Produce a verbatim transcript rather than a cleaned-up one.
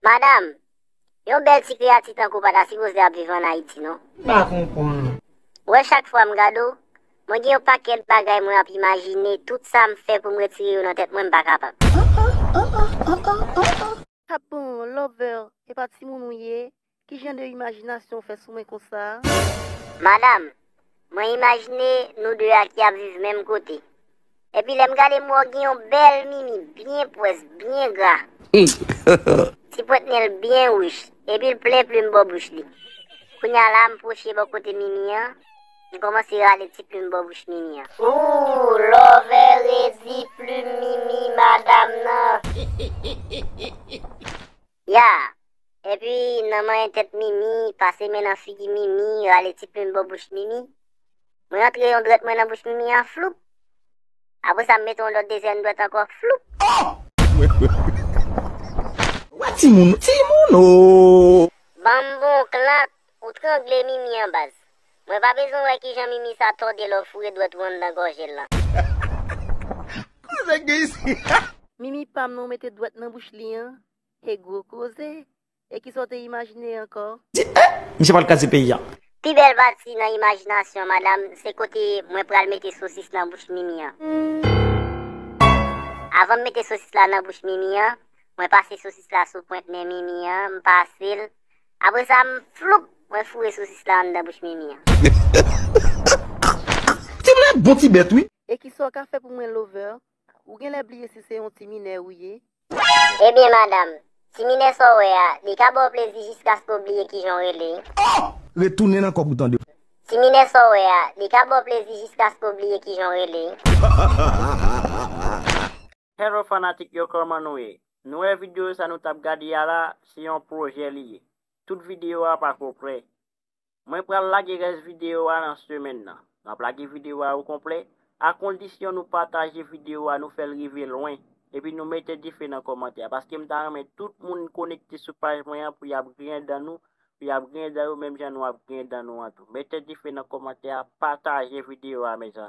Madanm, yon bèl ti kreyati tankou w pa ta sipoze ap viv ann Ayiti, non. M pa konprann. Ou wè, chak fwa m gade w, mwen gen yon pakèt bagay mwen ap imajine, tout sa m fè pou m retire yo nan tèt mwen, m pa kapab. Kapon, Lover, e pa timoun ou ye? Ki jan de imajinasyon w fè sou mwen konsa? Madanm, mwen imajine nou de a ki ap viv menm kote. Epi lè m gade m wè w gen yon bèl mimi, byen pwès, byen gra. Ti pwent nen l byen wouj, epi l plen plim bò bouch li. Kounye a la, m pwoche bò kote mimi an, m kòmanse rale ti plim bò bouch mimi an. Ooh, Lover redi plim mimi madanm nan. Ya, epi nan manyen tèt mimi, pase men nan figi mimi, rale ti plim bò bouch mimi. Mwen antre yon dwèt mwen nan bouch mimi an, floup. Apre sa, m mete yon lòt dezyèm dwèt ankò, floup. Wè timoun, timoun o. Ban m bon klat, ou trangle mimi an baz. Mwen pa bezwen wè kijan mimi sa tòde lè w foure dwèt ou anndan gòj l lan. Koze gen isi. Mimi pa m nan w mete dwèt nan bouch li an. E gwo koze. E kisa w te imajine ankò? Di, eh, misye pral kraze peyi a. Pi bèl pati nan imajinasyon madanm, se kote mwen pral mete sosis nan bouch mimi an. Avan m mete sosis la nan bouch mimi an, mwen pase sosis la sou pwent nen mimi an, m pase l. Apre sa, m floup, mwen foure sosis la anndan bouch mimi an. Ti moun bon ti bèt, wi. E kisa w ka fè pou mwen, Lover? Ou genlè bliye si se yon ti minè ou ye? Ebyen, madanm, ti minè sa w wè a, li ka ba w plezi jiskaske w bliye kijan w rele. Retounen nan kòb ou tande. Ti minè sa w wè a, li ka ba w plezi jiskaske w bliye kijan w rele. Hello fanatik yo, kòman nou ye? Nou wè videyo sa nou t ap gade a la, se yon pwojè li ye. Tout videyo a pako prè. Mwen pral lage rès videyo a nan semèn nan. N ap lage videyo a o konplè, a kondisyon nou pataje videyo a, nou fè l rive lwen, epi nou mete dife nan kòmantè a, paske m ta renmen tout moun konekte sou paj mwen an pou y ap griyen dan nou, pou y ap griyen dan yo menm jan nou ap griyen dan nou an tou. Mete dife nan kòmantè a, pataje videyo a, mezanmi.